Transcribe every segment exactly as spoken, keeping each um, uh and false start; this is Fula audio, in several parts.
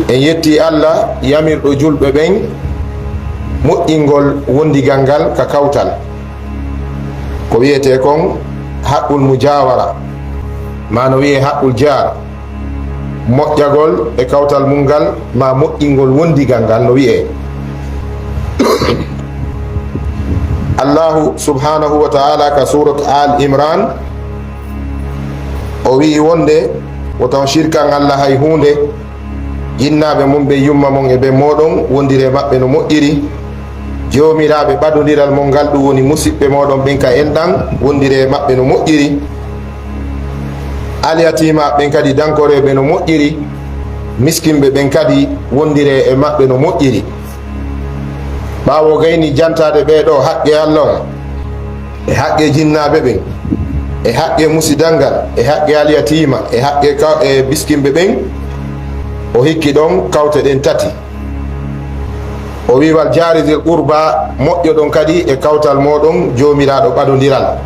En yetti Allah yamirɗo julɓe ɓen moƴƴingol wondigal ngal ka kawtal. Ko wi'etee kon haqqul mujaawara, maa no wi'ee haqqul jaar, moƴƴagol e kawtal mun ngal, maa moƴƴingol wondigal ngal no wi'ee. Allahu subhanahu wa ta'ala ka surat Al Imran, o wi'i wonde, woton shirkan Allah hay huunde, jinnaaɓe mon ɓe yumma mon e ɓe mooɗon, wondiree maɓɓe no moƴƴiri. Joomiraaɓe ɓadondiral mon ngal, ɗum woni musiɓɓe mooɗon ɓen ka enɗan, wondiree maɓɓe no moƴƴiri. Alyatiimaaɓe ɓen kadi, dankoreeɓe no moƴƴiri. Miskinɓe ɓen kadi, wondiree e maɓɓe no moƴƴiri. Ɓaawo gayni jantaade ɓee ɗoo haqqe Allah on, e haqqe jinnaaɓe ɓen, e haqqe musidal ngal, e haqqe alyatiima, e haqqe ka-, e miskinɓe ɓen, o hikki ɗon kawte ɗen tati. O wi'i, "Wal jaari zil qurba, moƴƴoɗon kadi e kawtal mooɗon joomiraaɗo ɓadondiral."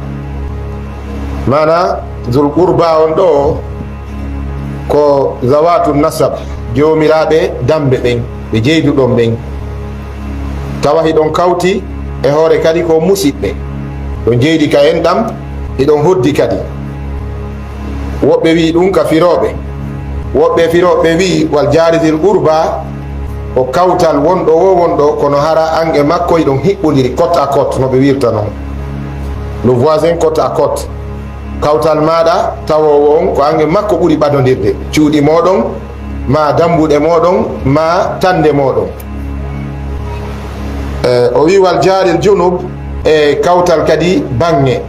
Maana, zul qurba on ɗoo, ko zawatu nasab, joomiraaɓe dambe ɓen, ɓe jeyduɗon ɓen. Tawa hiɗon kawti e hoore kadi ko musiɓɓe. Ɗon jeydi ka enɗam, hiɗon hoddi kadi. Woɓɓe wi'i ɗum ka firooɓe. Woɓɓe firooɓe wi'i, "Wal jaari zil qurba, ko kawtal wonɗo wo wonɗo, kono hara an e makko hiɗon hiɓɓondiri côte à côte, no ɓe wi'irta non. Le voisin côte à côte." Kawtal maaɗa tawoowo on ko an e makko ɓuri ɓadondirde, cuuɗi mooɗon, maa dambuɗe mooɗon, maa tande mooɗon. E, o wi'i, "Wal jaaril junub", e kawtal kadi baŋŋe.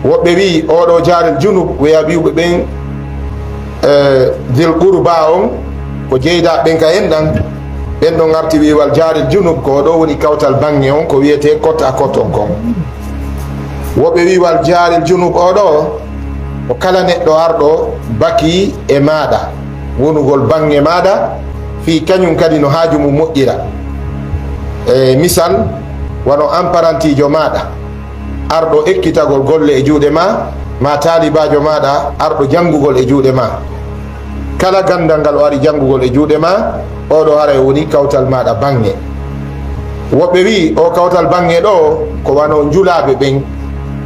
Woɓɓe wi'i, "Oo ɗoo jaaril junub, weya wi'uɓe ɓen, e, zil qurba on, ko jeydaa ɓen ka enɗan." Ɓen ɗon arti wi'i, "Wal jaaril junub, ko oo ɗoo woni kawtal baŋŋe on, ko wi'etee côte à côte on kon." Woɓɓe wi'i, "Wal jaaril junub oo ɗoo, ko kala neɗɗo arɗo bakii e maaɗa, wonugol baŋŋe maaɗa, fii kañum kadi no haaju mum moƴƴira. E misal, wano an parantiijo maaɗa, arɗo ekkitagol golle e juuɗe maa, maa taalibaajo maaɗa, arɗo janngugol e juuɗe maa." Kala ganndal ngal o ari janngugol e juuɗe maa, oo ɗoo haray woni kawtal maaɗa baŋŋe. Woɓɓe wi'i, oo kawtal baŋŋe ɗoo, ko wano njulaaɓe ɓen,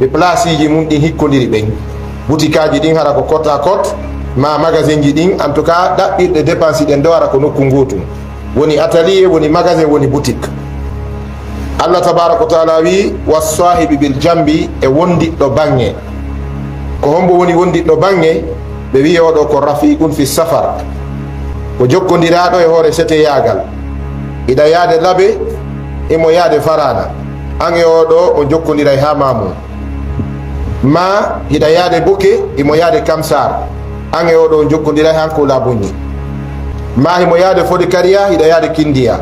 ɓe palaasiiji mum ɗin hikkondiri ɓen, butikaaji ɗin hara ko côte à côte, maa magasinji ɗin, en tout cas, ɗaɓɓirɗe dépense ɗen ɗoo hara ko nokku ngootu. Woni atelier, woni magasin, woni boutique. Allah tabaaraka wa taala wi'i, "Wassaahibi bil jambi", e wondiɗɗo baŋŋe. Ko hombo woni wondiɗɗo baŋŋe? Ɓe wi'i, "Oo ɗoo ko rafiqun fi safar." Ko jokkondiraaɗo e hoore seteyaagal. Hiɗa yaade Labe, himo yaade Faraana. An e oo ɗoo on jokkondiray haa Maamun. Maa hiɗa yaade Boke, himo yaade Kamsaar. An e oo ɗoo on jokkondiray haa Koolaabuñi. Maa himo yaade Fodekariyaa, hiɗa yaade Kindiyaa.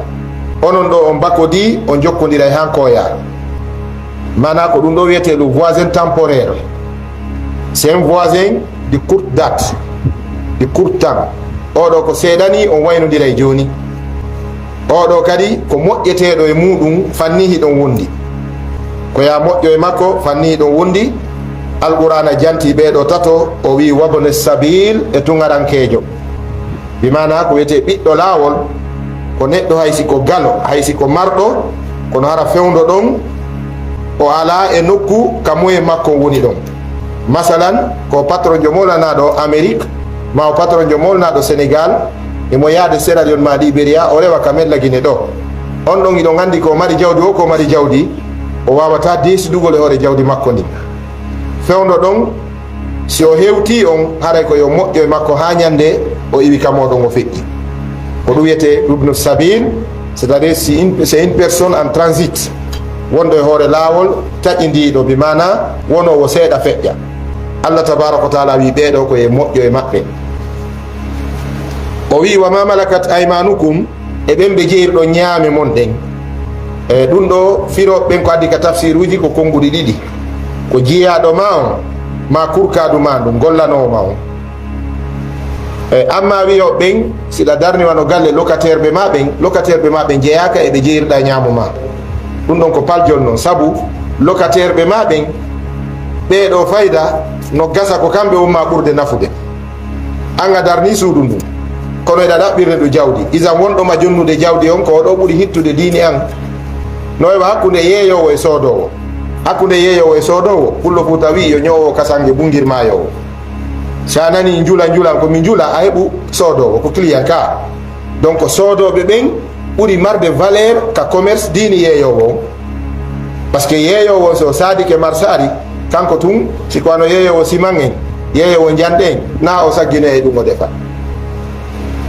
Onon ɗoo on bakodii, on jokkondiray haa Kooyaa. Maanaa ko ɗum ɗoo wi'etee le voisin temporaire. C'est un voisin de courte date, de court temps. Oo ɗoo ko seeɗa nii on waynondira e jooni. Oo ɗoo kadi ko moƴƴeteeɗo e muuɗum, fanni hiɗon wondi. Ko yaa moƴƴo e makko, fanni hiɗon wondi. Alqur'aana jantii ɓee ɗoo tato, o wi'i, "Wabne sabiil", e tuŋarankeejo. Bi maanaa ko wiyetee ɓiɗɗo laawol, ko neɗɗo hay si ko galo, hay si ko marɗo, kono hara fewndo ɗon, o alaa e nokku ka moyen makko woni ɗon. Masalan, ko patronjo molanaɗo Amerique, ma o patronjo molnaɗo Sénégal, imo yaade Sierra Leone ma Liberia, o rewa ka mella Guinée ɗo. On ɗon iɗon anndi ko mari jawdi o, ko mari jawdi, o wawata desidugol e hoore jawdi makko ndin. Fewndo ɗon, si o hewti on, haray ko yo moƴƴo e makko haa ñande o iwi ka moɗon o feƴƴi. Ko ɗum wiyetee ibnu sabil, c'est-à-dire si une, c'est une personne en transit, wonɗo e hoore laawol taƴindiiɗo, bi maana wonoowo seeɗa feƴƴa. Allah tabaaraka wa taala wi ɓee ɗoo ko e moƴƴo e maɓɓe. O wi, "Wa ma malakat aymanukum", e ɓen ɓe jeyirɗon ñaame mon ɗen. E ɗum ɗoo, firooɓe ɓen ko addi ka tafsiruuji ko konnguɗi ɗiɗi. Ko jiyaaɗo ma on, ma kurkaadu ma ndu gollanoowo ma on. E, amma wiyooɓe ɓen, siɗa darni wano galle locataire ɓe ma ɓen, locataire ɓe ma ɓen jeyaaka e ɓe jeyirɗa ñaamo ma. Ɗum ɗon ko paljol non, sabu locataire ɓe ma ɓen, ɓee ɗoo fayda no gasa ko kamɓe won ma ɓurde nafude. An a darni suudu ndun. Kono eɗa ɗaɓɓirde ɗum jawdi. Isan wonɗo ma jonnude jawdi on, ko oɗo ɓuri hittude diini an. No wayi hakkunde yeeyoowo e soodoowo. Hakkunde yeeyoowo e soodoowo, Pullo Fuuta wi'i yo ñoowo kasange bungir maayoowo. Si a nani njula, njulan ko mi njula, a heɓu soodoowo, ko client ka. Donc, soodooɓe ɓen ɓuri marde valeur ka commerce diini yeeyoowo on. Parce que yeeyoowo on, so saadike marsaari, kanko tun, si ko wano yeeyoowo siman en, yeeyoowo njanɗe en, na o sagginoya e ɗum o defa.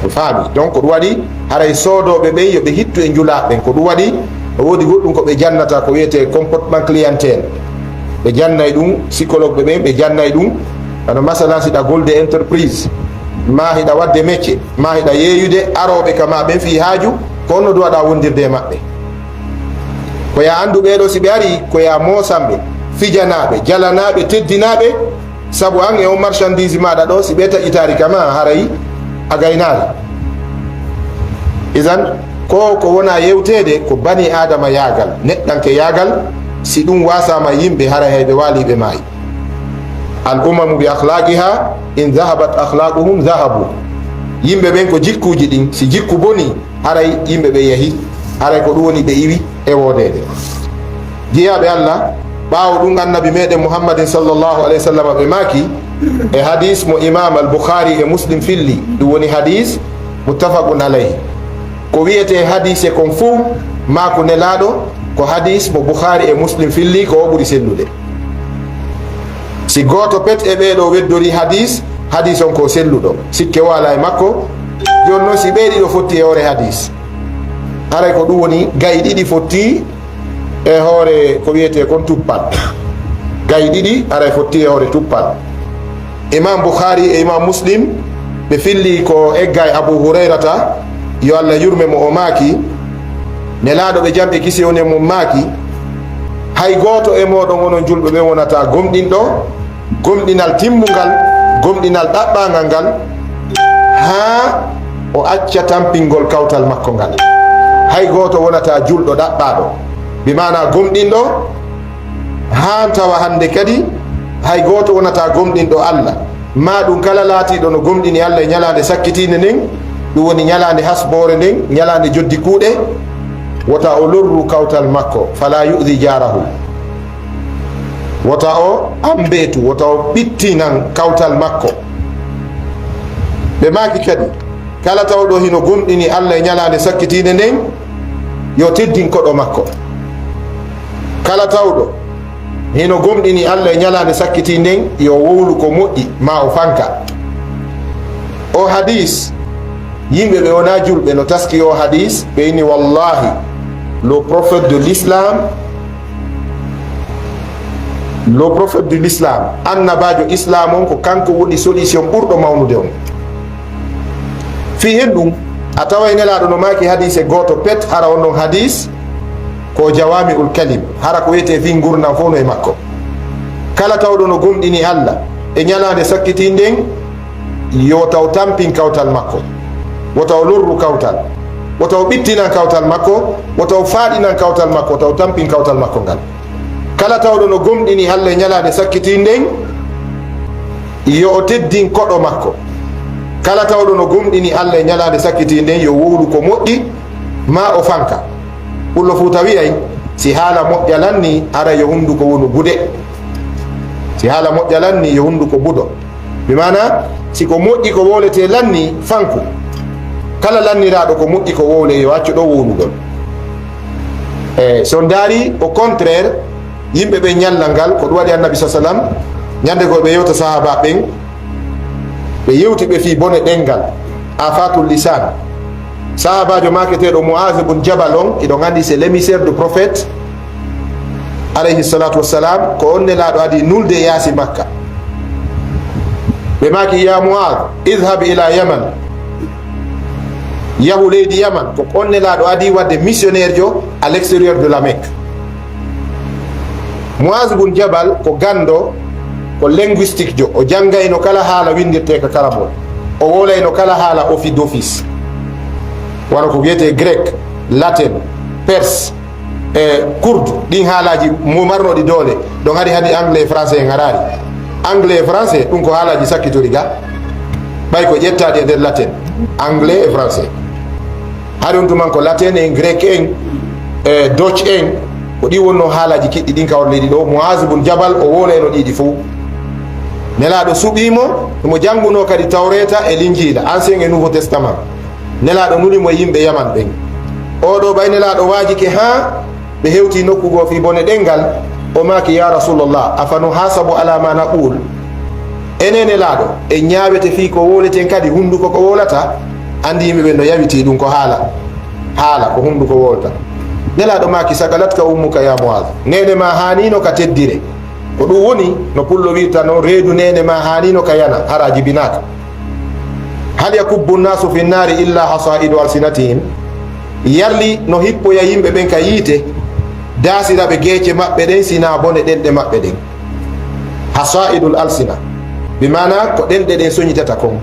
On faami? Donc, ko ɗum waɗi, haray soodooɓe ɓen yo ɓe hittu e njulaaɓe ɓen. Ko ɗum waɗi, no woodi goɗɗum ko ɓe jannata, ko wiyetee comportement clientèle. Ɓe jannay ɗum, psychologue ɓe ɓen, ɓe jannay ɗum. Wano masalan, si ɗa golde entreprise, ma hiɗa waɗde métier, ma hiɗa yeeyude arooɓe ka ma ɓen fii haaju, ko honno duwaɗa wondirde e maɓɓe? Ko ya anndu ɓee ɗoo, si ɓe arii, ko ya moosanɓe, fijanaaɓe, jalanaaɓe, teddinaaɓe, sabu an e on marchandise maaɗa ɗoo, si ɓe taƴitaali ka ma, haray a gaynaali. Isan, ko, ko wona yewteede, ko bani Aadama yaagal, neɗɗanke yaagal, si ɗum waasaama yimɓe, haray hay ɓe waaliiɓe maayi. Al umamu bi akhlaqiha, in zahabat akhlaquhum zahabu. Yimɓe ɓen ko jikkuuji ɗin, si jikku bonii, haray yimɓe ɓe yahi, haray ko ɗum woni ɓe iwi e woodeede. Jiyaaɓe Allah, ɓaawo ɗum Annabi meɗen Muhammadin sallallahu alayhi wa sallam ɓe maaki, e hadis mo Imam Al Bukhari e Muslim filli, ɗum woni hadis muttafaqun alayhi. Ko wiyetee hadise kon fow, maaku Nelaaɗo, ko hadis mo Bukhari e Muslim filli, ko o ɓuri sellude. Si gooto pet e ɓee ɗoo weddori hadis, hadis on ko selluɗo, sikke waala e makko. Jooni non, si ɓee ɗiɗo fotti e hoore hadis, haray ko ɗum woni ga'i ɗiɗi fotti e hoore ko wiyetee kon tuppal. Ga'i ɗiɗi haray fotti e hoore tuppal. Imam Bukhari e Imam Muslim, ɓe filli ko egga e Abu Hurayrata, yo Allah yurme mo, o maaki, Nelaaɗo ɓe jam e kisiyee woni e mum maaki, hay gooto e mooɗon onon julɓe ɓen wonataa gomɗinɗo, gomɗinal timmungal, gomɗinal ɗaɓɓaangal ngal, haa o acca tampingol kawtal makko ngal. Hay gooto wonataa julɗo ɗaɓɓaaɗo, bi maanaa gomɗinɗo, haa tawa hannde kadi hay gooto wonataa gomɗinɗo Allah. Maa ɗum kala laatiiɗo no gomɗini Allah e ñalaande sakkitiinde nden, ɗum woni ñalaande hasboore nden, ñalaande joddi kuuɗe, wota o lorru kawtal makko, fala yu'zi jarahu. Wota o ambeetu, wota o ɓittinan kawtal makko. Ɓe maaki kadi, kala tawɗo hino gomɗini Allah e ñalaande sakkitiinde nden, yo teddin koɗo makko. Kala tawɗo hino gomɗini Allah e ñalaande sakkitiinde nden, yo wowlu ko moƴƴi, maa o fanka. O hadis, yimɓe ɓe wonaa julɓe no taski o hadis, ɓe inni, wallahi, le prophète de l'islam, le prophète de l'islam, annabaajo islam on, ko kanko woni solution ɓurɗo mawnude on. Fii hen ɗum, a taway Nelaaɗo no maaki hadiise gooto pet, hara on ɗon hadiis ko jawaami'ul kalim, hara ko wiyetee fii ngurndan fow no e makko. Kala tawɗo no gomɗini Alla e ñalaande sakkitiinde nden, yo taw tampin kawtal makko, wo taw lorru kawtal, wo taw ɓittinan kawtal makko, wo taw faaɗinan kawtal makko, wo taw tampin kawtal makko ngal. Kala tawɗo no gomɗini Alla e ñalaande sakkitiinde nden, yo o teddin koɗo makko. Kala tawɗo no gomɗini Alla e ñalaande sakkitiinde nden, yo wowlu ko moƴƴi, maa o fanka. Pullo Fuuta wi'ay, si haala moƴƴa lanni, hara yo hunnduko wonu gude. Si haala moƴƴa lanni, yo hunnduko budo. Bi maana, si ko moƴƴi ko wowletee lanni, fanku. Kala lanniraaɗo ko moƴƴi ko wowle, yo accu ɗo wowlugol. E so ndaari, au contraire, yimɓe ɓe ñallal ngal, ko ɗum waɗi Annabi sa sallam, ñande goo ɓe yewta sahaaba ɓen, ɓe yewti ɓe fii bone ɗemngal, afatul lisan. Sahaabaajo maaketeeɗo Mu'az bun Jabal on, hiɗon anndi c'est l'émissaire du prophète, alayhi salatu wassalam, ko on Nelaaɗo adi nulde yaasi Makka. Ɓe maaki, ya Mu'az, idhhab ila Yaman. Yahu leydi Yaman, ko on Nelaaɗo adi wadde missionnaire jo à l'extérieur de la Mecque. Mu'az bun Jabal ko ganndo, ko linguistique jo. O janngayno kala haala winndirtee ka karambol. O wowlayno kala haala ofi d'office. Wano ko wiyetee grec, latin, perse, e kurdu, ɗin haalaaji mo marnoɗi doole, ɗon hari hadi anglais e français en haraari. Anglais e français, ɗum ko haalaaji sakkitori ga. Ɓay ko ƴettaade e nder latin, anglais e français. Hari on tuman ko latin en, grec en, e dutch en, ko ɗi wonno haalaaji kiɗɗi ɗin ka on leydi ɗo. Muaz bun Jabal, o wowlayno ɗiɗi fow. Nelaaɗo suɓii mo, mo janngunoo kadi Tawreeta e Linjiila, Ancien e Nouveau Testament. Nelaaɗo nuli mo e yimɓe Yaman ɓen. Oo ɗoo ɓay Nelaaɗo waajike haa ɓe hewtii nokku goo fii bone ɗemngal, o maaki, "Ya Rasulallah, afa nuhasabu ala ma naqul?" Enen Nelaaɗo, en ñaawete fii ko wowleten kadi hunnduko ko wowlata? Anndi yimɓe ɓen no yawitii ɗum ko haala, haala ko hunnduko wowlata. Nelaaɗo maaki, "Sakalatka ummuka ya Muaz." Neene maa haaniino ka teddire. Ko ɗum woni, no pullo wiirta non, reedu neene maa haaniino ka yana, hara a jibinaaka. "Hal yakubbu nnasu fi nnaari illa hasaidu alsinatihim?" Yalli no hippoya yimɓe ɓen ka yiite, daasira ɓe geece maɓɓe ɗen, sinaa bone ɗenɗe maɓɓe ɗen. Hasaidul alsina, bi maana ko ɗenɗe ɗen soñitata kon.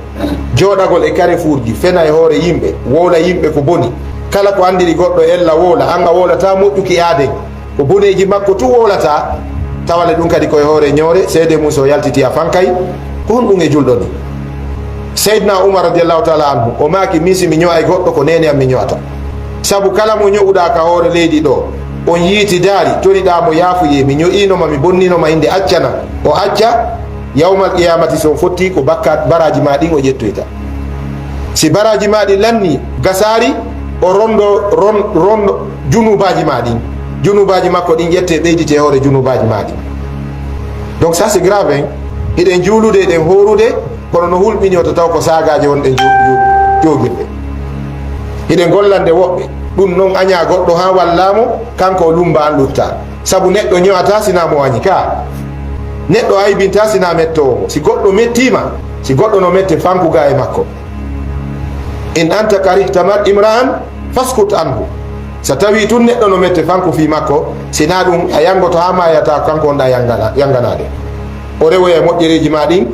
Jooɗagol e karefuurji, fena e hoore yimɓe, wowla yimɓe ko boni. Kala ko anndiri goɗɗo ella wowla, an a wowlataa moƴƴuki aaden. Ko boneeji makko tun wowlataa, tawale ɗum kadi ko e hoore ñoore, seede mum so yaltitii a fankay, ko honɗum e julɗo ni? Seydina Umar radiyallahu taala anhu, o maaki, "Min si mi ño'ay goɗɗo, ko neene am mi ño'ata. Sabu kala mo ño'uɗaa ka hoore leydi ɗo, on yiiti daari, toriɗaa mo yaafuyee, mi ño'iino ma, mi bonniino ma innde, accana, o acca, yawmal qiyaamati si on fottii ko bakkaat baraaji maa ɗin o ƴettoyta. Si baraaji maa ɗin lannii, gasaari, o rondo, ron-, rondo, junubaaji maa ɗin. Junubaaji makko ɗin ƴettee ɓeyditee hoore junubaaji maa ɗin." Donc ça c'est grave, hein. Hiɗen juulude, hiɗen hoorude, kono no hulɓinii o to taw ko saagaaje wonɗen ju-, ju-, joogirde. Hiɗen gollande woɓɓe. Ɗum non añaa goɗɗo haa wallaa mo, kanko o lummba an lutta. Sabu neɗɗo ño'ataa sinaa mo añi ka. Neɗɗo aybintaa sinaa mettoowo mo. Si goɗɗo mettii ma, si goɗɗo no mette, fanku gaa e makko. In anta karihta mar imra'an faskut anhu. So tawii tun neɗɗo no mette, fanku fii makko, sinaa ɗum a yanngoto haa maayataa, kanko on ɗa yanngana-, yannganaade. O rewoya e moƴƴereeji maa ɗin,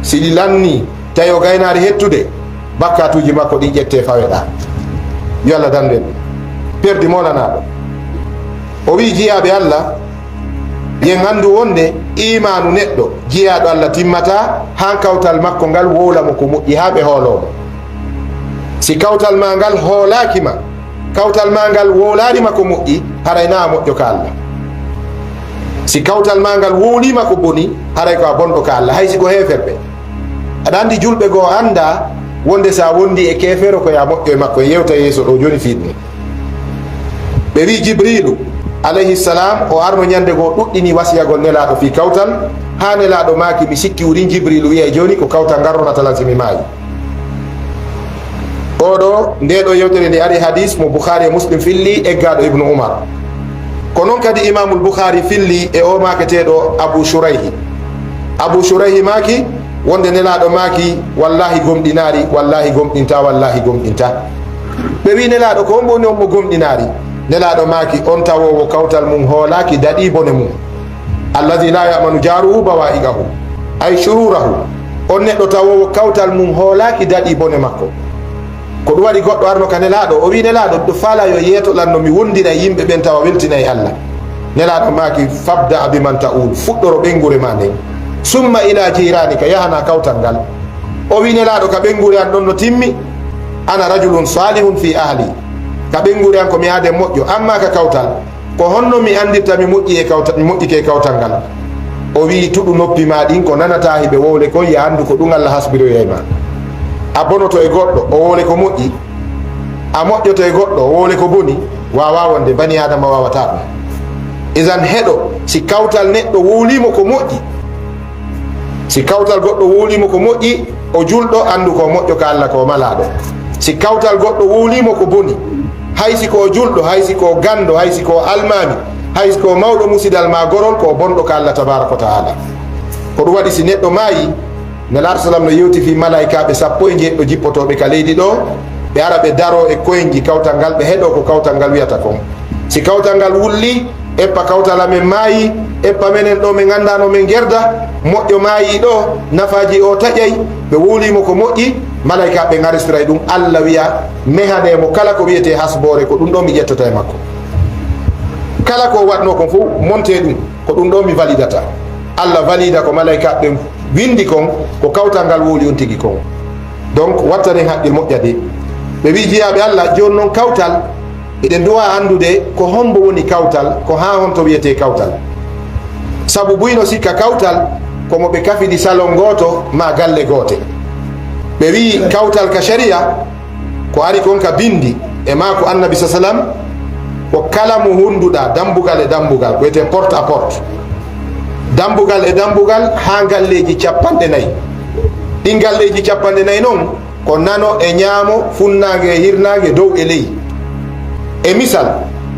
si ɗi lannii, tawi o gaynaali hettude, bakkaatuuji makko ɗin ƴettee faweɗaa. Yo Allah dandu en ɗum. Perdi moolanaaɗo. O wi'i jiyaaɓe Allah, Yen anndu wonde iimaanu neɗɗo jiyaaɗo Allah timmataa haa kawtal makko ngal wowla mo ko moƴƴi haa ɓe hooloo mo. Si kawtal maa ngal hoolaaki ma, kawtal maa ngal wowlaali ma ko moƴƴi, haray naa a moƴƴo ka Allah. Si kawtal maa ngal wowlii ma ko boni, haray ko a bonɗo ka Allah, hay si ko heeferɓe. Aɗa anndi julɓe goo anndaa wonde si a wonndii e keefeero ko yo a moƴƴo e makko, en yewta yeeso ɗoo jooni fii ɗum. Ɓe wi'i Jibriilu, alayhi salam, o arno ñande goo ɗuɗɗini wasiyagol Nelaaɗo fii kawtal, haa Nelaaɗo maaki, "Mi sikki wurin Jibriilu wi'ay jooni ko kawtal ngal ronata lan si mi maayi." Oo ɗoo, ndee ɗoo yewtere nde ari hadiis mo Bukhaari e Muslim filli, eggaaɗo Ibnu Umar. Ko non kadi Imaamul Bukhaari filli e oo maaketeeɗo Abu Shurayhi. Abu Shurayhi maaki, wonde Nelaaɗo maaki, "Wallaahi gomɗinaari, wallaahi gomɗintaa, wallaahi gomɗintaa." Ɓe wi'i Nelaaɗo, "Ko hombo woni on mo gomɗinaari?" Nelaaɗo maaki, "On tawoowo kawtal mum hoolaaki daɗii bone mum. Alladhi la ya'manu jaruhu bawa'iqahu, ay shururahu. On neɗɗo tawoowo kawtal mum hoolaaki daɗii bone makko." Ko ɗum waɗi goɗɗo arno ka Nelaaɗo, o wi'i, "Nelaaɗo, miɗo faalaa yo yeetoɗan no mi wondira e yimɓe ɓen tawa weltinay Allah." Nelaaɗo maaki, "Fabda bi man ta'ul, fuɗɗoro ɓeynguure maa nden. Summa ila jiranika, yahanaa kawtal ngal." O wi'i, "Nelaaɗo, ka ɓeynguure an ɗon no timmi, ana rajulun salihun fi ahli. Ka ɓeynguure an ko mi aaden moƴƴo, amma ka kawtal, ko honno mi anndirta mi moƴƴi e kawta-, mi moƴƴike e kawtal ngal?" O wi'i, "Tuɗu noppi maa ɗin, ko nanataa hiɓe wowle kon, yo a anndu ko ɗum Allah hasbiroyay ma. A bonoto e goɗɗo, o wowle ko moƴƴi. A moƴƴoto e goɗɗo, o wowle ko boni. Waawaa wonde, bani Aadama waawataa ɗum. Idan heɗo, si kawtal neɗɗo wowlii mo ko moƴƴi, si kawtal goɗɗo wowlii mo ko moƴƴi, o julɗo, anndu ko moƴƴo ka Allah, ko malaaɗo. Si kawtal goɗɗo wowlii mo ko boni, hay si ko o julɗo, hay si ko o ganndo, hay si ko o almaami, hay si ko o mawɗo musidal maa gorol, ko o bonɗo ka Allah tabaaraka wa ta'ala." Ko ɗum waɗi si neɗɗo maayi, Nelaaɗo salam no yewti fii malaykaaɓe sappo e njeeɗiɗo jippotooɓe ka leydi ɗo, ɓe ara ɓe daroo e koynji kawtal ngal, ɓe heɗoo ko kawtal ngal wi'ata kon. Si kawtal ngal wulli, eppa kawtal amen maayi, eppa menen ɗo men anndaano men gerda, moƴƴo maayi ɗo, nafaaji o taƴay, ɓe wowlii mo ko moƴƴi, malaykaaɓe ɓen aristiray ɗum, Allah wi'a, "Mehanee mo kala ko wi'etee hasboore, ko ɗum ɗo mi ƴettata e makko. Kala ko o waɗnoo kon fow, montee ɗum, ko ɗum ɗo mi validata." Allah valida ko malaykaaɓe ɓen winndi kon, ko kawtal ngal wowli on tigi kon. Donc, wattanen haqqil moƴƴa de. Ɓe wi'i, "Jiyaaɓe Allah, jooni non kawtal, eɗen duwa anndude ko hombo woni kawtal, ko haa honto wiyetee kawtal?" Sabu buy no sikka kawtal ko mo ɓe kafidi salon gooto maa galle goote. Ɓe wi'i kawtal ka sharia ko ari kon ka bindi e maa ko Annabi sa sallam, ko kala mo hunduɗaa dambugal e dambugal, ko wiyetee porte à porte, dambugal e dambugal haa galleeji cappanɗe nayi. Ɗin galleeji cappanɗe nayi non, ko nano e ñaamo, funnaange e hirnaange, dow e ley. E misal,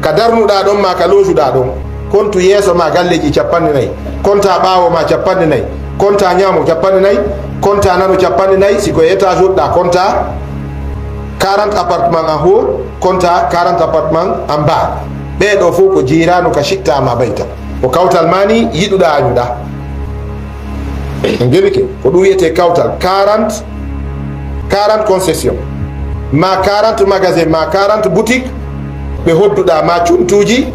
ka darnuɗaa ɗon maa ka loojuɗaa ɗon, kontu yeeso maa galleeji cappanɗe nayi, kontaa ɓaawo maa cappanɗe nayi, kontaa ñaamo cappanɗe nayi, kontaa nano cappanɗe nayi, si ko e étage woɗɗaa, kontaa quarante appartements en haut, kontaa quarante appartements en bas. Ɓee ɗoo fow ko jiiraano ka shi'ta maa bayta. Ko kawtal maa ni yiɗuɗaa añuɗaa. En gelike, ko ɗum wiyetee kawtal, quarante, quarante concession, maa quarante magasin, maa quarante boutique, ɓe hodduɗaa, maa cuntuuji,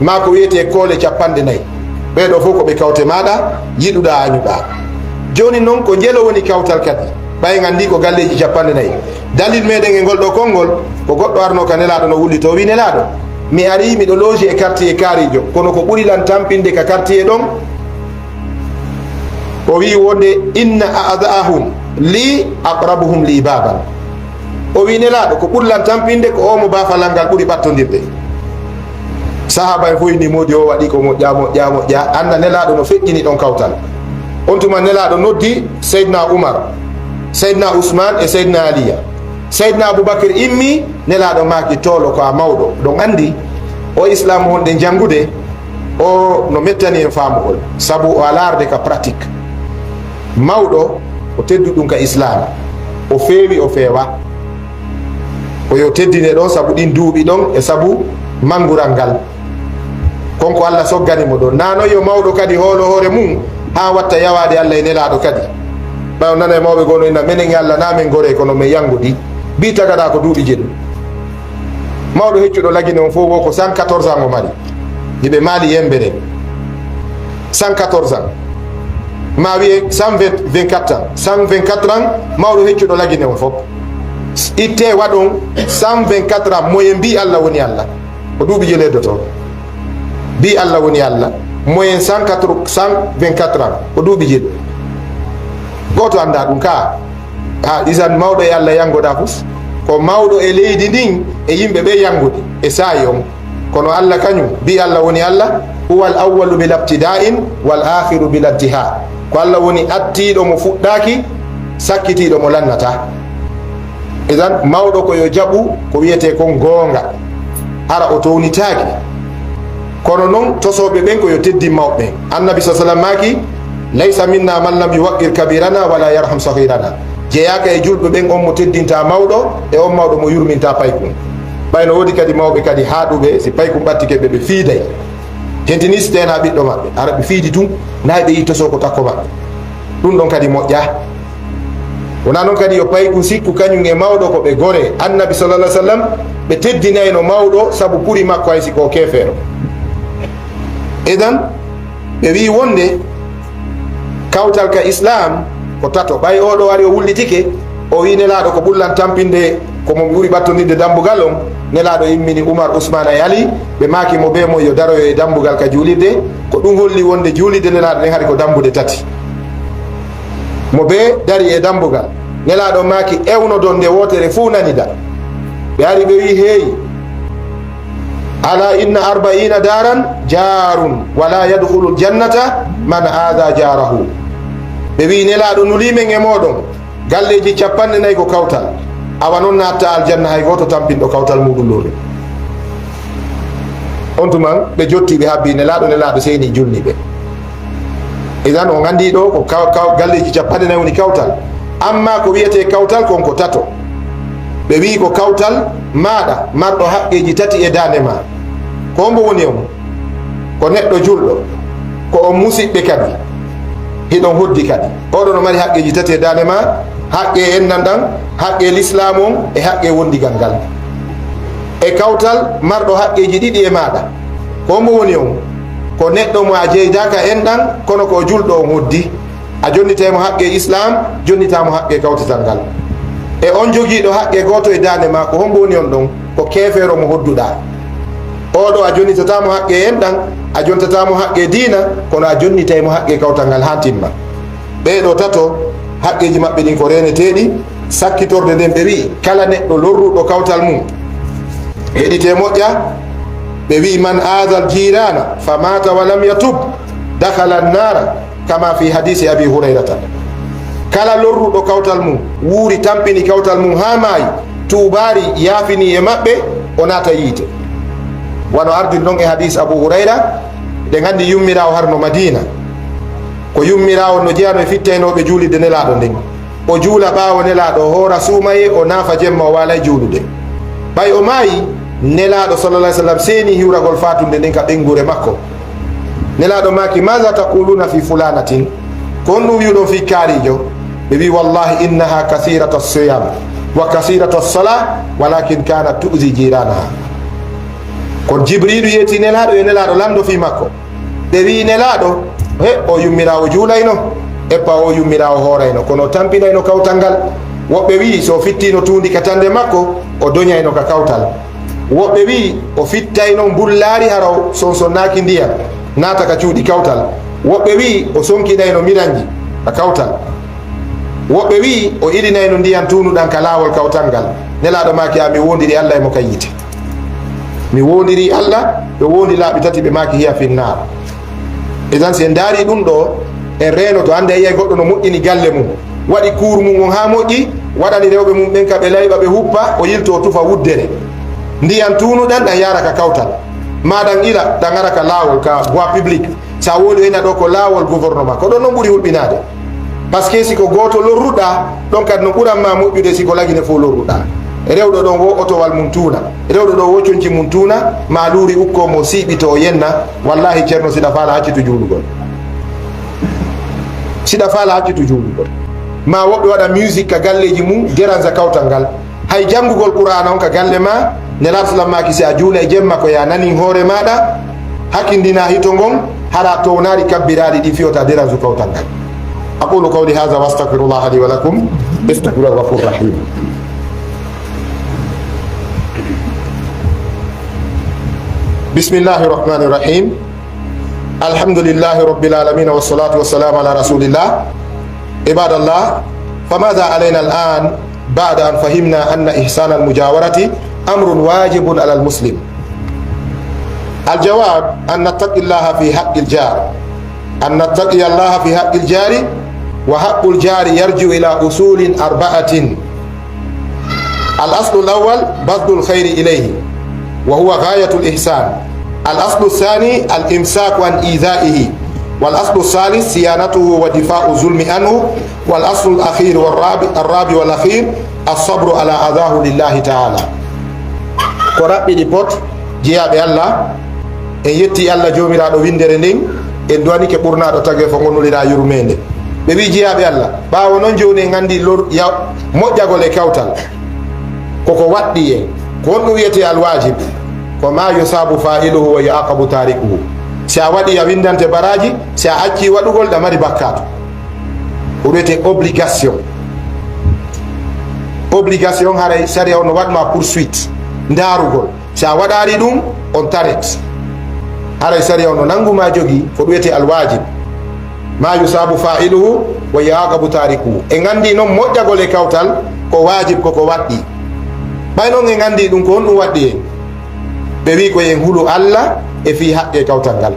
maa ko wiyetee koole cappanɗe nayi. Ɓee ɗoo fow ko ɓe kawte maaɗa, yiɗuɗaa, añuɗaa. Jooni non, ko njelo woni kawtal kadi, ɓay en anndi ko galleeji cappanɗe nayi. Dalil meɗen e ngol ɗoo konngol, ko goɗɗo arno ka Nelaaɗo no wullitoo, wii, "Nelaaɗo, mi arii, miɗo looji e quartier kaariijo, kono ko ɓuri lan tampinde ka quartier ɗon," o wi'i wonde, "Inna a'da'ahum li aqrabuhum li baban." O wi'i, "Nelaaɗo, ko ɓuri lan tampinde ko oo mo baafalal ngal ɓuri ɓattondirde." Sahaaba en fof inni, "Moodi o waɗi ko moƴƴa, moƴƴa, moƴƴa." Annda Nelaaɗo no feƴƴini ɗon kawtal. On tuma Nelaaɗo noddi Seydina Umar, Seydina Usmaan e Seydina Aliya. Seydina Abubakar immi, Nelaaɗo maaki, "Toolo ko a mawɗo." Ɗon anndi o Islaam honɗen janngude, o no mettani en faamugol, sabu o alaarde ka pratique. Mawɗo, o teddu ɗum ka Islaam, o feewi, o feewa. Ko yo teddine ɗon sabu ɗin duuɓi ɗon e sabu manngural ngal. Kon ko Allah soggani mo ɗon. Naa non yo mawɗo kadi hoolo hoore mum haa watta yawaade Allah e Nelaaɗo kadi. Ɓay on nana e mawɓe goo no inna, "Menen e Allah naa men goree, kono men yanngodi." Bi tagaɗaa ko duuɓi jeɗu. Mawɗo heccuɗo Lagine on fof wo ko cent quatorze ans o mari. Hiɓe maali yembere. Cent quatorze ans. Ma wiye cent vingt, vingt-quatre ans. Cent vingt-quatre ans, mawɗo heccuɗo Lagine on fof. Ittee waɗon cent vingt-quatre ans, moyen mbi Allah woni Allah. Ko duuɓi jeɗu heddotoo. Mbi Allah woni Allah. Moyen cent quatre, cent vingt-quatre ans. Ko duuɓi jeɗu. Gooto anndaa ɗum ka. A, isan mawɗo e Allah yanngoɗaa fus. Ko mawɗo e leydi ndin e yimɓe ɓe yanngudi e saa'i on. Kono Allah kañum, mbi Allah woni Allah, "Huwal awwalu bila ibtida'in, wal akhiru bila intiha." Ko Allah woni attiiɗo mo fuɗɗaaki, sakkitiiɗo mo lannataa. Idan, mawɗo ko yo jaɓu ko wiyetee kon goonga, hara o townitaaki. Kono non, tosooɓe ɓen ko yo teddin mawɓe ɓen. Annabi sa sallam maaki, "Laysa minna man lam yuwaqqir kabirana wala yarham saghirana." Jeyaaka e julɓe ɓen on mo teddinta mawɗo, e on mawɗo mo yurminta paykun. Ɓay no woodi kadi mawɓe kadi haaɗuɓe, si paykun ɓattike ɓe, ɓe fiiday. Hentini si teenaa ɓiɗɗo maɓɓe, hara ɓe fiidi tun, nayi ɓe yi tosoo ko takko maɓɓe. Ɗum ɗon kadi moƴƴaa. Wonaa non kadi yo paykun sikku kañum e mawɗo ko ɓe goree. Annabi sallallahu alaihi wasallam, ɓe teddinayno mawɗo sabu kuri makko, hay si ko keefeero. Idan, ɓe wi'i wonde kawtal ka Islaam ko tato. Ɓay oo ɗoo ari o wullitike, o wi'i Nelaaɗo ko ɓuri lan tampinde, ko mo mi ɓuri ɓattondirde dambugal on. Nelaaɗo immini Umar, Usmaan e Ali, ɓe maaki mo bee mo yo daroyo e dambugal ka juulirde. Ko ɗum holli wonde juulirde Nelaaɗo nden hari ko dambuɗe tati. Mo bee dari e dambugal. Nelaaɗo maaki, "Ewnodon nde wootere fuu nanida." Ɓe ari ɓe wi'i, "Heey, ala inna arba'iina daaran jaarun, wala yadkhulul jannata man aada jaarahu." Ɓe wi'i, "Nelaaɗo nulii men e mooɗon, galleeji cappanɗe nayi ko kawtal. Awa non naatta aljanna hay gooto tampinɗo kawtal muuɗum lorri." On tuman ɓe jotti, ɓe habbi Nelaaɗo, Nelaaɗo seyni julni ɓe. Idan on anndi ɗoo ko kaw-, kaw-, galleeji cappanɗe nayi woni kawtal. Amma ko wiyetee kawtal kon ko tato. Ɓe wi'i ko kawtal maaɗa marɗo haqqeeji tati e daande ma. Ko hombo woni on? Ko neɗɗo julɗo, ko on musiɓɓe kadi. Hiɗon hoddi kadi. Oɗo no mari haqqeeji tati e daande ma, haqqe enɗan ɗan, haqqe lislaamu on, e haqqe wondigal ngal. E kawtal marɗo haqqeeji ɗiɗi e maaɗa. Ko hombo woni on? Ko neɗɗo mo a jeydaaka enɗan, kono ko o julɗo on hoddi. A jonnitay mo haqqe Islaam, jonnitaa mo haqqe kawtital ngal. E on jogiiɗo haqqe gooto e daande maa, ko hombo woni on ɗon? Ko keefeero mo hodduɗaa. Oo ɗoo a jonnitataa mo haqqe enɗan, a jonnitataa mo haqqe diina, kono a jonnitay mo haqqe kawtal ngal haa timma. Ɓee ɗoo tato, haqqeeji maɓɓe ɗin ko reeneteeɗi, sakkitorde nden ɓe wi'i, kala neɗɗo lorruɗo kawtal mum, heɗitee moƴƴa, ɓe wi'i, man aadal jiiraana fa maata wa lam yatub, dakhala annaara, kama fi hadisi Abi Hurayrata. Kala lorruɗo kawtal mum, wuuri tampini kawtal mum haa maayi, tuubaari yaafini e maɓɓe, o naata yiite. Wano ardiri non e hadis Abu Hurayra, ɗen anndi yummiraawo harno Madiina. Ko yummiraawo no jeyanoo e fittaynooɓe juulirde Nelaaɗo nden. O juula ɓaawo Nelaaɗo, o hoora suumayee, o naafa jemma, o waalay juulude. Ɓay o maayi, Nelaaɗo sallallahu alaihi wasallam seeni hiwragol faatunde nden ka ɓeynguure makko. Nelaaɗo maaki, maza taquluna fi fulanatin? Ko honɗum wi'uɗon fii kaariijo? Ɓe wi'i, wallahi innaha kasirata siyam wa kasirata sala, walakin kanat tu'zi jiranaha. Kono Jibriilu yeeti Nelaaɗo, yo Nelaaɗo lanndo fii makko. Ɓe wi'i, Nelaaɗo, he, o yummiraawo juulayno, eppa o yummiraawo hoorayno, kono o tampinayno kawtal ngal. Woɓɓe wi'i, so o fittiino tuundi ka tannde makko, o doñayno ka kawtal. Woɓɓe wi'i, o fittayno mbullaari hara o sonsonnaaki ndiyan, naata ka cuuɗi kawtal. Woɓɓe wi'i, o sonkinayno miranji ka kawtal. Woɓɓe wi'i, o ilinayno ndiyan tuunuɗan ka laawol kawtal ngal. Nelaaɗo maaki, a mi woondiri Alla e mo ka yiite. Mi woondirii Alla, ɓe woondi laabi tati, ɓe maaki, hiya finnaar. Idan, si en ndaarii ɗun ɗoo, en reenoto. Hannde a yi'ay goɗɗo no moƴƴini galle mum, waɗi kuur mum on haa moƴƴi, waɗani rewɓe mum ɓen ka ɓe layɓa, ɓe huppa, o yiltoo tufa wuddere. Ndiyan tuunuɗan ɗan yaara ka kawtal, maa ɗan ila, ɗan ara ka laawol, ka voie publique. Si a wowlii o inna ɗoo ko laawol gouvernement, ko ɗon non ɓuri hulɓinaade. Parce que si ko gooto lorruɗaa, ɗon kadi no ɓuran ma moƴƴude si ko Lagine fow lorruɗaa. Rewɗo ɗon woo otowal mum tuuna, rewɗo ɗoo woo conci mum tuuna, maa luuri ukkoo mo siiɓitoo o yenna, wallahi Ceerno, si ɗa faalaa accitu juulugol. Si ɗa faalaa accitu juulugol. Maa woɓɓe waɗa musique ka galleeji mum, dérange kawtal ngal. Hay janngugol Qur'aana on ka galle maa, Nelaaɗo sallam maaki, si a juulay jemma ko yo a nanin hoore maaɗa, hakindinaa hito ngon, hara townaari kabbiraaɗi ɗin fii wota dérange kawtal ngal. أقول قولي هذا وأستغفر الله لي ولكم، إنه هو الغفور الرحيم. بسم الله الرحمن الرحيم. الحمد لله رب العالمين، والصلاة والسلام على رسول الله. عباد الله، فماذا علينا الآن بعد أن فهمنا أن إحسان المجاورة أمر واجب على المسلم؟ الجواب أن نتقي الله في حق الجار، أن نتقي الله في حق الجار، وحق الجار يرجع إلى أصول أربعة. الأصل الأول بذل الخير إليه، وهو غاية الإحسان. الأصل الثاني الإمساك عن إيذائه. والأصل الثالث صيانته ودفاع الظلم عنه. والأصل الأخير والرابع، الرابع والأخير، الصبر على أذاه لله تعالى. Ko raɓɓiɗi pot, jeyaaɓe Allah, en yetti Allah Joomiraaɗo winndere nden, en duwanike ɓurnaaɗo tageefo ngonnuliraa yurmeende. Ɓe wi'i, jeyaaɓe Allah, ɓaawo non jooni en anndi lor-, ya-, moƴƴagol e kawtal, ko ko waɗɗii en. Ko honɗum wi'etee alwaajib? Ko ma yusabu fa'iluhu wa yu'aqabu tarikuhu. Si a waɗii, a winndante baraaji, si a accii waɗugol, ɗa mari bakkaatu. Ko wi'etee obligation. Obligation, haray sariya on no waɗ ma poursuite, ndaarugol. Si a waɗaali ɗum, on taret. Haray sariya on no nanngu ma jogii ko ɗum wi'etee alwaajib. Ma yusabu fa'iluhu wa yu'aqabu tarikuhu. En anndi non moƴƴagol e kawtal ko waajib, ko ko waɗɗii. Ɓay non en anndi ɗum, ko honɗum waɗɗii en? Ɓe wi'i ko en hulu Allah e fii haqqee kawtal ngal.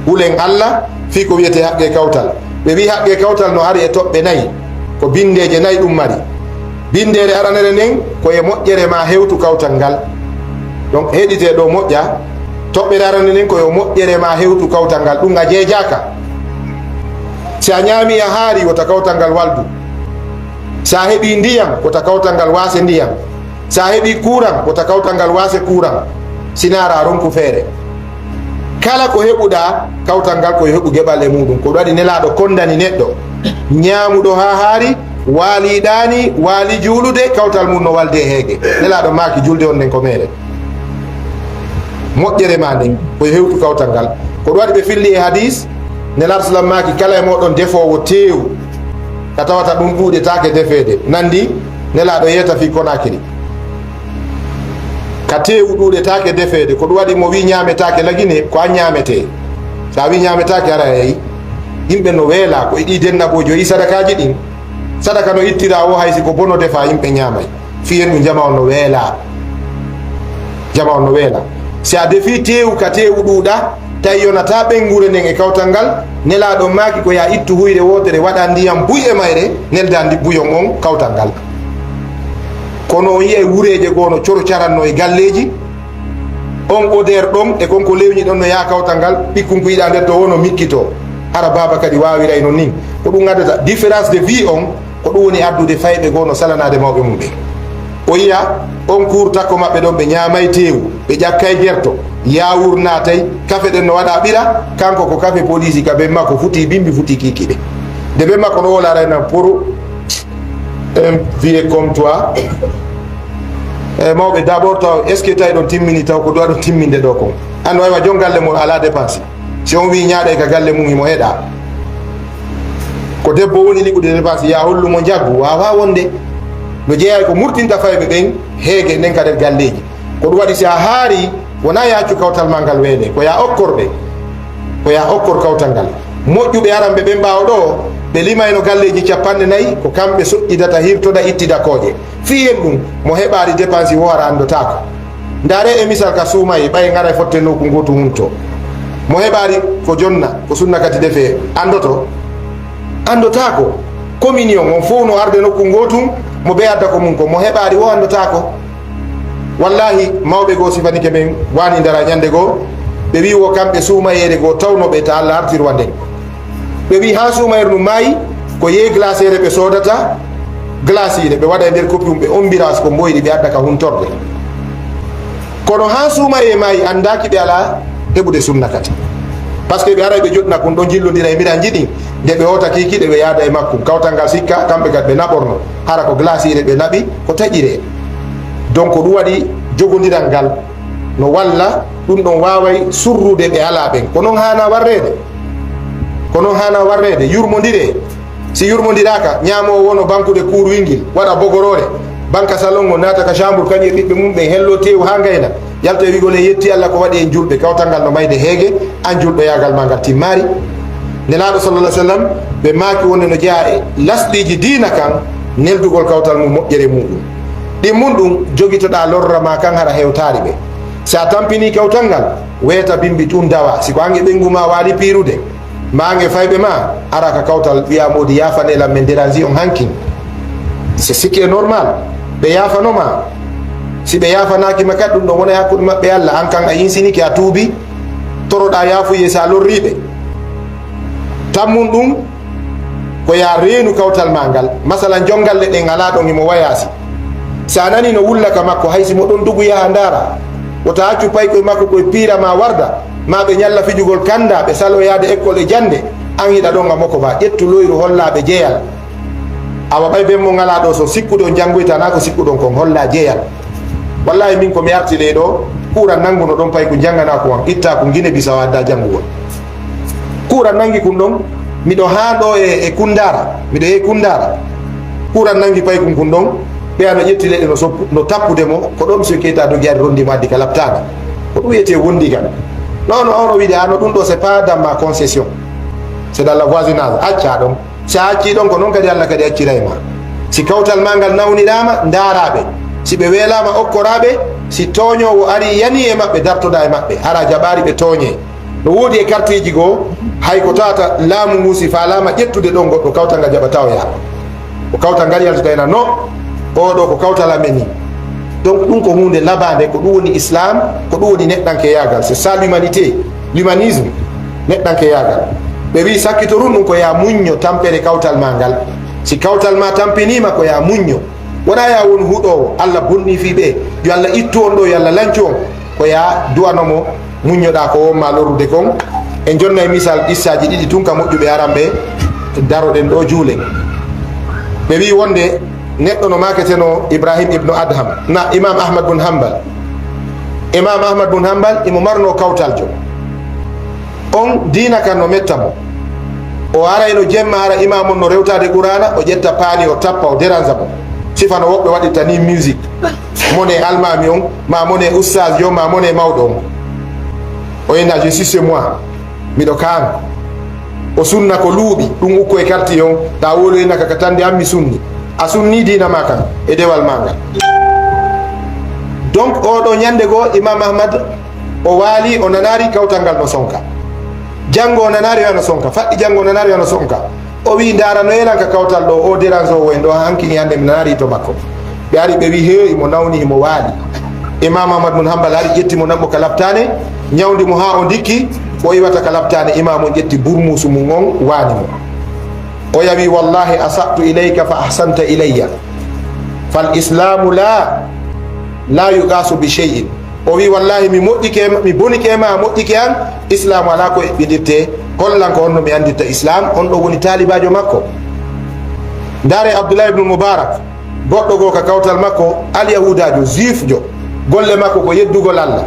Hulen Allah fii ko wi'etee haqqee kawtal. Ɓe wi'i haqqee kawtal no ari e toɓɓe nayi. Ko binndeeje nayi ɗum mari. Binndeere aranere nden ko e moƴƴere maa hewtu kawtal ngal. Donc, heɗitee ɗoo moƴƴa. Toɓɓere aranere nden ko e moƴƴere maa hewtu kawtal ngal. Ɗum a jeejaaka. Si a ñaamii a haari, wota kawtal ngal waldu. Si a heɓii ndiyam, wota kawtal ngal waase ndiyam. Si a heɓii kuuran, wota kawtal ngal waase kuuran. Si naara a ronku feere. Kala ko heɓuɗaa, kawtal ngal ko yo heɓu geɓal e muuɗum. Ko ɗum waɗi Nelaaɗo konndani neɗɗo ñaamuɗo haa haari, waali ɗaani, waali juulude, kawtal mum no walde e heege. Nelaaɗo maaki, julde on nden ko meere. Moƴƴere maa nden, ko yo hewtu kawtal ngal. Ko ɗum waɗi ɓe filli e hadiis, Nelaaɗo sallam maaki, kala e mooɗon defoowo teewu, ka tawata ɗum ɗuuɗetaake defeede. Nanndi, Nelaaɗo yeeta fii Konaakiri. Ka teewu ɗuuɗetaake defeede, ko ɗum waɗi mo wii ñaametaake lagine, ko a ñaametee. So a wii ñaametaake, ara yeey. Yimɓe no weelaa, ko e ɗii dennabooji o yii sadakaaji ɗin. Sadaka no ittira o, hay si ko bono defaa, yimɓe ñaamay. Fii en ɗum jama on no weelaa. Jama on no weelaa. Si a defii teewu ka teewu ɗuuɗa, tawi yonataa ɓeynguure nden e kawtal ngal, Nelaaɗo maaki ko yaa ittu huyre wootere, waɗa ndiyam buy e mayre, nelda ndi buyon on kawtal ngal. Kono on yi'ay wureeje goo no coro caranno e galleeji, on odeur ɗon e kon ko lewñi ɗon no yaa kawtal ngal, ɓikkun ko yiɗa nder to wono mikkito. Hara baaba kadi waawiray non nin. Ko ɗum addata différence de vie on, ko ɗum woni addude fayɓe goo no salanaade mawɓe mum ɓen. O yi'a on kuur takko maɓɓe ɗon, ɓe ñaamay teewu, ɓe ƴakkay gerto, yaawur naatay, kafe ɗen no waɗa ɓira, kanko ko kafe poliisi ka ben makko futi bimbi, futi kikiɗe. Nde ben makko no wolaray nan pour un vieux comme toi. E mawɓe d'abord taw, est-ce que tawi ɗon timmini taw ko duwa ɗon timminde ɗo kon? An waywa jon galle mo ala dépense. Si on wii ñaaɗay ka galle mum, himo heɗa. Ko debbo woni liɓude dépense, yaa hollu mo njaggu, waawaa wonde. No jeyaa ko murtinta fayɓe ɓen, heege nden ka nder galleeji. Ko ɗum waɗi si a haari, wonaa yaa accu kawtal maa ngal weele, ko yaa okkor ɓe. Ko yaa okkor kawtal ngal. Moƴƴuɓe aranɓe ɓen ɓaawo ɗoo, ɓe limayno galleeji cappanɗe nayi, ko kamɓe soƴƴidata, hirtoda, ittida kooƴe. Fii en ɗum, mo heɓaali dépense wo hara anndotaako. Ndaaree e misal ka suumayee, ɓay ngaray fotte nokku ngootu hunto. Mo heɓaali ko jonna, ko sunna kadi defee, anndoto? Anndotaako. Communion on fow no arde nokku ngootu, mo bee adda ko mum ko, mo heɓaali wo anndotaako. Wallaahi, mawɓe goo sifanike men waani ndara ñannde goo, ɓe wi'i wo kamɓe suumayeere goo tawnoo ɓe ta Alla artirwa nden. Ɓe wi'i haa suumayere ndu maayi, ko yee glaciere ɓe soodata, glaciere ɓe waɗa e nder koppi mum, ɓe ommbira ko mboyri, ɓe adda ka huntorde. Kono haa suumayee maayi anndaaki ɓe alaa heɓude sunna kadi. Parce que ɓe aray ɓe joɗna kun ɗon jillondira e miranji ɗin, nde ɓe hoota kiikiiɗe ɓe yaada e makkun. Kawtal ngal sikka, kamɓe kadi ɓe naɓorno. Hara ko glaciere ɓe naɓi, ko taƴiree. Donc ɗum waɗi jogondiral ngal no walla, ɗum ɗon waaway surrude ɓe alaa ɓen. Ko non haana warreede. Ko non haana warreede, yurmondiree. Si yurmondiraaka, ñaamoowo wono bankude kuuruwingil, waɗa bogoroore, banka salon o, naata ka chambre, kañum e ɓiɓɓe mum ɓen, helloo teewu haa ngayna, yalta e wi'gol en yetti Alla ko waɗi en julɓe, kawtal ngal no mayde heege, an julɗoyaagal maa ngal timmaari. Nelaaɗo sallallahu alaihi wasallam, ɓe maaki wonde no jeyaa e lasɗiiji diina kan, neldugol kawtal mum moƴƴere muuɗum. Ɗimmun ɗum, jogitoɗaa lorra maa kan hara hewtaali ɓe. Si a tampinii kawtal ngal, weeta bimbi tun dawa. Si ko an e ɓeyngu maa waali piirude, maa an e fayɓe maa, ara ka kawtal wi'a moodi yaafanee lan, men dérange on hankin. C'est ce qui est normal. Ɓe yaafano maa. Si ɓe yaafanaaki ma kadi, ɗum ɗon wona e hakkunde maɓɓe e Alla. An kan a insinike, a tuubi, toroɗaa yaafuyee si a lorrii ɓe. Tammun ɗum, ko yaa reenu kawtal maa ngal. Masalan, jon galle ɗen alaa ɗon himo wayaasi. Si a nanii no wulla ka makko, hay si mo ɗon dugu yaha ndaara, wota accu paykoy makko koy piira maa warda, maa ɓe ñalla fijugol kanda, ɓe saloo yaade ekkol e jannde, an hiɗa ɗon a mokobaa. Ƴettu loyru hollaa ɓe jeyal. Awa ɓay ben mo ngalaa ɗoo, so sikkude on janngoyta, naa ko sikkuɗon kon, hollaa jeyal. Wallaahi min ko mi arti ley ɗoo, kuuran nannguno ɗon payku jannganaa ko an, ittaa ko Gine Bisaw addaa janngugol. Kuuran nanngi kun ɗon, miɗo haa ɗoo e, e Kunndaara, miɗo e Kunndaara. Kuuran nanngi paykun kun ɗon, ɓe ano ƴetti leɗɗe no soppu, no tappude mo, ko ɗon Monsieur Keita dogi ari rondi mo addi ka laptaango. Ko ɗum wiyetee wondi kan. Non, non, on o wiide, ano ɗum ɗoo, c'est pas dans ma concession. C'est dans la voisinage. Accaa ɗon. Si a accii ɗon, ko non kadi Alla kadi acciray ma. Si kawtal maa ngal nawniraama, ndaaraa ɓe. Si ɓe weelaama, okkoraa ɓe. Si tooñoowo arii, yanii e maɓɓe, dartoɗaa e maɓɓe. Hara jaɓaali ɓe tooñee. No woodi e karteeji goo, hay ko tawata laamu ngu si faalaama ƴettude ɗon goɗɗo, kawtal ngal jaɓataa o yaha. Ko kawtal ngal yaltata ena, no, oo ɗoo ko kawtal amen nii. Donc, ɗum ko huunde labaande, ko ɗum woni Islaam, ko ɗum woni neɗɗankeyaagal. C'est ça l'humanité, l'humanisme, neɗɗankeyaagal. Ɓe wii sakkitorun ɗum ko yaa muñño tampere kawtal maa ngal. Si kawtal maa tampiniima, ko yaa muñño. Wonaa yaa won huɗoowo, Alla bonnii fii ɓe, yo Alla ittu on ɗoo, yo Alla lancu on. Ko yaa du'ano mo, muññoɗaa ko won maa lorrude kon. En jonna e misal qissaaji ɗiɗi tun ka moƴƴuɓe aranɓe, daroɗen ɗoo juulen. Ɓe wii wonde neɗɗo no maaketenoo Ibrahim ibnu Adham, na Imam Ahmad bun Hanbal. Imam Ahmad bun Hanbal, imo marnoo kawtaljo. On diina kan no metta mo. O arayno jemma, hara imaam on no rewtaade Qur'aana, o ƴetta paali, o tappa, o deransa mo. Sifano woɓɓe waɗirta ni musique. Mone almaami on, ma mone ustaas yo, ma mone mawɗo on. O ina, je suis chez moi. Miɗo kaan. O sunna ko luuɓi, ɗum ukko e karti on, ta woloyna ka ka tande an mi sunni. A sunni diina ma kan, e dewal ma ngal. Donc, oɗo ñande goo, Imam Ahmad, o waali, o nanaari kawtal ngal no sonka. Janngo o nanaari o no sonka, faɗɗi janngo o nanaari o no sonka. O wi, "Ndaara no yelan ka kawtal ɗo, o dérange o en ɗo, hankini hannde mi nanaari to makko." Ɓe ari ɓe wi, "He, imo nawni, imo waali." Imam Ahmad mun Hanbal ari ƴetti mo, naɓɓo ka laptaane, ñawndi mo haa o ndikki, o iwata ka laptaane. Imam on ƴetti burmusu mum on, waani mo. O yawi, "Wallahi asa'tu ilayka fa ahsanta ilayya. Fal islamu la, la yuqasu bi shay'in." O wi, "Wallahi, mi moƴƴike ma, mi bonike ma, a moƴƴike an. Islam alaa ko eɓɓindirte. Hollan ko honno mi anndirta Islam." On ɗo woni taalibaajo makko. Ndaare Abdullah ibn Mubarak, goɗɗo goo ka kawtal makko, alyahuudaajo, juifjo. Golle makko ko yeddugol Allah.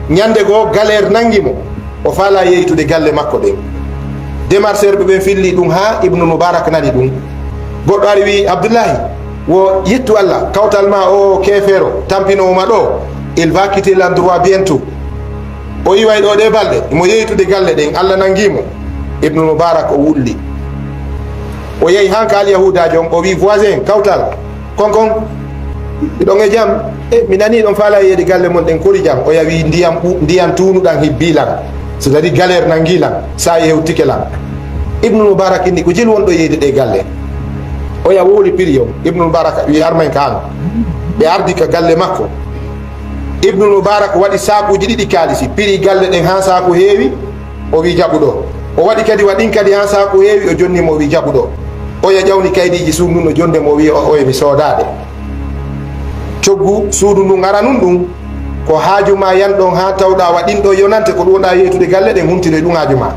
Ñande goo, galère nangi mo. O faalaa yeytude galle makko ɗen. Démarcheur ɓe ɓen filli ɗum haa Ibnu Mubarak nani ɗum. Goɗɗo ari wi, "Abdullahi, wo yettu Allah, kawtal ma o keefeero, tampinoowo ma ɗo, il va quitter l'endroit bientôt." O iway ɗo ɗe balɗe, mo yeytude galle ɗen, Allah nangi mo. Ibnu Mubarak o wulli. O yehi han ka alyahuudaajo on, o wi, "Voisin, kawtal, kon kon, hiɗon e jam? E, mi nani ɗon faala yeede galle mon ɗen kori jam." O yawi, "Ndiyam ɓu-, ndiyam tuunuɗam hibbi lan. C'est-à-dire galère nangi lan, saa'i hewtike lan." Ibnu Mubarak inni, "Ko jelu wonɗo yeeyde ɗe galle?" Oya wowli prix on. Ibnu Mubarak wi, "Armen ka an." Ɓe ardi ka galle makko. Ibnu Mubarak waɗi saakuuji ɗiɗi kaalisi, prix galle ɗen haa saaku heewi, o wi, "Jaɓu ɗo." O waɗi kadi, waɗin kadi haa saaku heewi, o jonni mo, o wi, "Jaɓu ɗo." Oya ƴawni kaydiiji suudu ndun, o jonde mo, o wi, "O, oye mi soodaade." Coggu suudu ndun aranun ɗun, ko haaju ma yan ɗon haa tawɗa waɗin ɗo yonante, ko ɗum wonɗa yeytude galle ɗen, huntinoy ɗum haaju ma.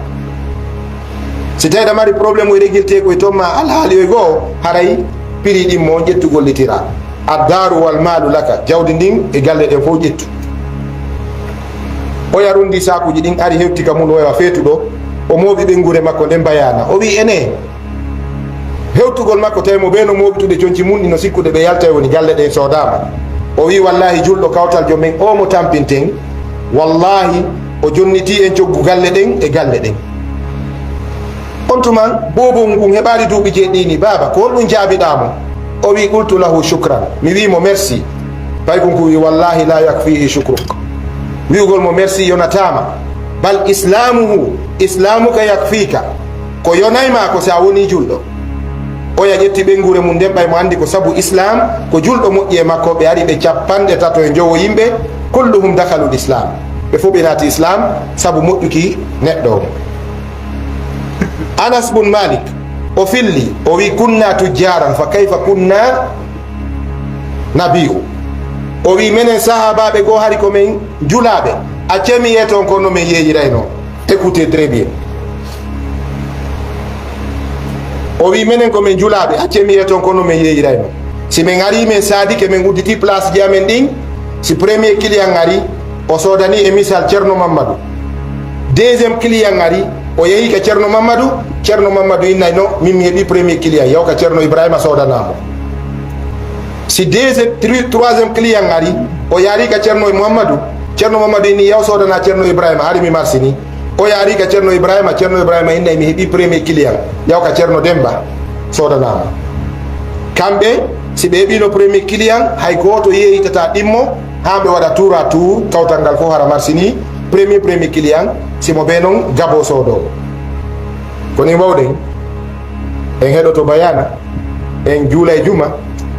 Si tawi ɗa mari problème oy réglé ko e ton ma alhaali oy goo, haray prix ɗin mo ƴettu gollitira. Addaaru wal maalu laka, jawdi ndin e galle ɗen fof ƴettu. Oya rundi saakuuji ɗin, ari hewti ka mun, oya feetuɗo, o mooɓi ɓeynguure makko nden bayaana. O wi, "Ene." Hewtugol makko tawi mo bee no mooɓitude conci mun ɗi no sikkude ɓe yaltay woni galle ɗen soodaama. O wi, "Wallahi, julɗo kawtal joom men o mo tampinten, wallahi, o jonnitii en coggu galle ɗen e galle ɗen." On tuma, boobo ngun heɓaali duuɓi jeeɗiɗi ni, "Baaba, ko honɗum jaabiɗaa mo?" O wi, "Qultu lahu shukran." Mi wi mo, "Merci." Paykun kun wi, "Wallahi la yakfihi shukruk." Wi'ugol mo merci yonataama. "Bal islamuhu, islamuka yakfika." Ko yonay ma ko si a woni julɗo. Oya ƴetti ɓeynguure mum nden, ɓay mo anndi ko sabu Islam, ko julɗo moƴƴi e makko, ɓe ari ɓe capanɗe tato e njowo yimɓe, kulluhum dakhalul Islam. Ɓe fof ɓe naati Islam sabu moƴƴuki neɗɗo on. Anas bun Malik, o filli, o wi, "Kunna tujjaran, fa kayfa kunna nabi'u?" O wi, "Menen sahaabaaɓe goo hari ko men julaaɓe, a cemi yeeton ko no men yeeyiraynoo." Écoutez très bien. O wi, "Menen ko men julaaɓe, a cemi yeeton ko no men yeeyiraynoo. Si men arii men saadike, men udditii place ji amen ɗin, si premier client ari, o soodanii e misal Ceerno Mammadu. Deuxième client ari, o yehi ka Ceerno Mammadu, Ceerno Mammadu innay no, min mi heɓi premier client, yaw ka Ceerno Ibrahima soodanaa mo. Si deuxième, tri-, troisième client ari, o yaari ka Ceerno Mammadu, Ceerno Mammadu inni, yaw soodanaa Ceerno Ibrahima, hari mi marsini." O yaari ka Ceerno Ibrahima, Ceerno Ibrahima innay mi heɓi premier client, yaw ka Ceerno Demba soodanaa mo. Kamɓe, si ɓe heɓino premier client, hay gooto yeeyitataa ɗimmo, haa ɓe waɗa tour à tour, kawtal ngal fof hara marsini, premier, premier client, si mo ɓe non gabo soodoowo. Ko ni mbawɗen, en heɗoto bayaana, en juulay juma,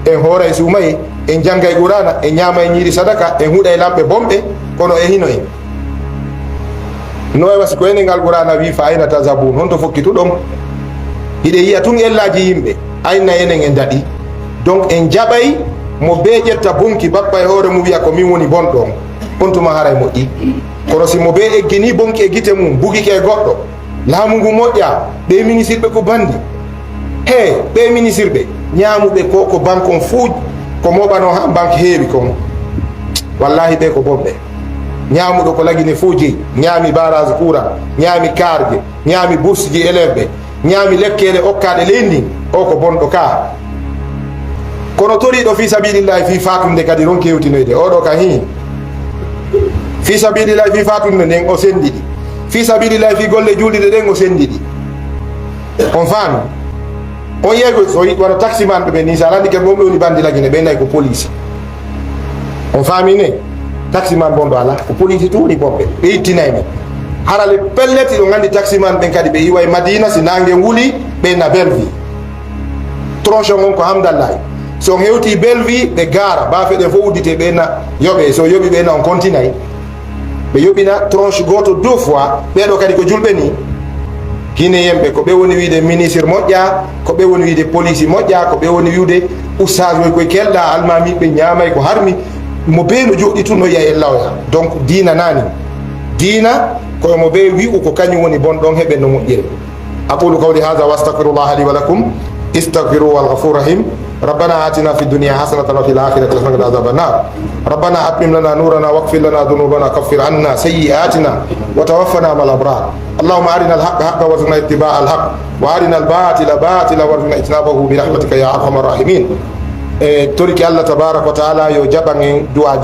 en hooray suumaye, en janngay Qur'aana, en ñaamay ñiiri sadaka, en huɗay lamɓe bonɓe, kono e hino en. No e wasi ko enen Alqur'aana wi, "Fa ayna tazhabun?" Honto fokkituɗon? Hiɗe yiya tun ellaaji yimɓe, ayna enen en daɗi. Donc en jaɓay mo bee ƴetta bonki bappa e hoore mum wiya ko min woni bonɗo on. On tuma haray moƴƴi. Kono si mo bee eggini bonki e gite mum, bugike e goɗɗo, laamu ngu moƴƴa, ɓee minisirɓe ko bandi. He, ɓee minisirɓe, ñaamuɓe ko, ko banque on fuu, ko moɓanoo han banque heewi kon. Wallahi ɓee ko bonɓe. Ñaamuɗo ko lagine fuu jeyi, ñaami barrage courant, ñaami carge, ñaami bourse ji élève ɓe, ñaami lekkeele okkaaɗe leydi ndin, o ko bonɗo kaa. Kono toriiɗo fii sabilillahi fii faatunde kadi ronki hewtinoyde. Oɗo ka hii. Fii sabilillahi fii faatunde nden o sendiɗi. Fii sabilillahi fii golle juulɗe ɗen o sendiɗi. On faami? On yeego so yi-, wano taximan ɓe ɓe ni, sa landi ke gomɓe woni bandi lagine, ɓe nayi ko police. On faami ne? Taximan bonɗo ala, ko police tun woni bonɓe. Ɓe ittinay men. Harale pellet, iɗon andi taximan ɓen kadi ɓe iway Madina, si nange wuli, ɓe na Bellevue. Tronche on ko Hamdallahi. So on hewti Bellevue, ɓe gaara, bafe ɗen fof uddite, ɓe na yoɓe. So yoɓi ɓe na on continay. Ɓe yoɓina tronche gooto deux fois, ɓeeɗo kadi ko julɓe ni. Hine yemɓe, ko ɓe woni wiide ministre moƴƴa, ko ɓe woni wiide police moƴƴa, ko ɓe woni wiide ustaas woy koye kelɗa, almami ɓe ñaamay ko harmi, mo bee no joɗi tun no yiya en lawya. Donc, diina nani. Diina, ko mo bee wi'u ko kañum woni bon ɗon heɓen no moƴƴere. أقول قولي هذا وأستغفر الله لي ولكم. استغفروه هو الغفور الرحيم. ربنا آتنا في الدنيا حسنة وفي الآخرة حسنة وقنا عذاب النار. ربنا أتمم لنا نورنا واغفر لنا ذنوبنا وكفر عنا سيئاتنا وتوفنا مع الأبرار. اللهم أرنا الحق حقا وارزقنا اتباع الحق وأرنا الباطل باطلا وارزقنا اجتنابه برحمتك يا أرحم الراحمين. E, toriki Allah tabaraka wa taala yo jaɓan en du'aaji.